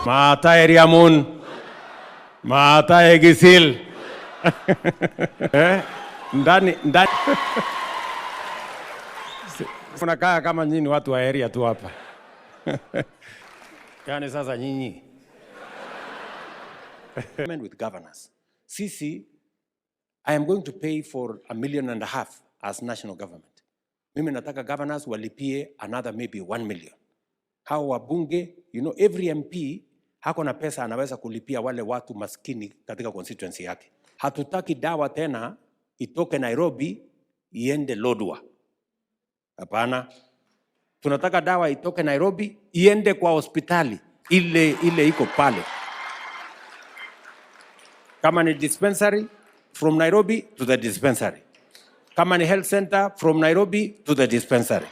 Maata Eriamun. Maata Egisil. Eh? Ndani ndani. Mnakaa kama nyinyi watu wa area tu hapa. Yaani sasa nyinyi with governors. Sisi, I am going to pay for 1.5 million as national government. Mimi nataka governors walipie another maybe 1 million. Hao wabunge, every MP hako na pesa anaweza kulipia wale watu maskini katika constituency yake. Hatutaki dawa tena itoke Nairobi iende Lodwar. Hapana. Tunataka dawa itoke Nairobi iende kwa hospitali ile ile iko pale. Kama ni dispensary, from Nairobi to the dispensary. Kama ni health center, from Nairobi to the dispensary.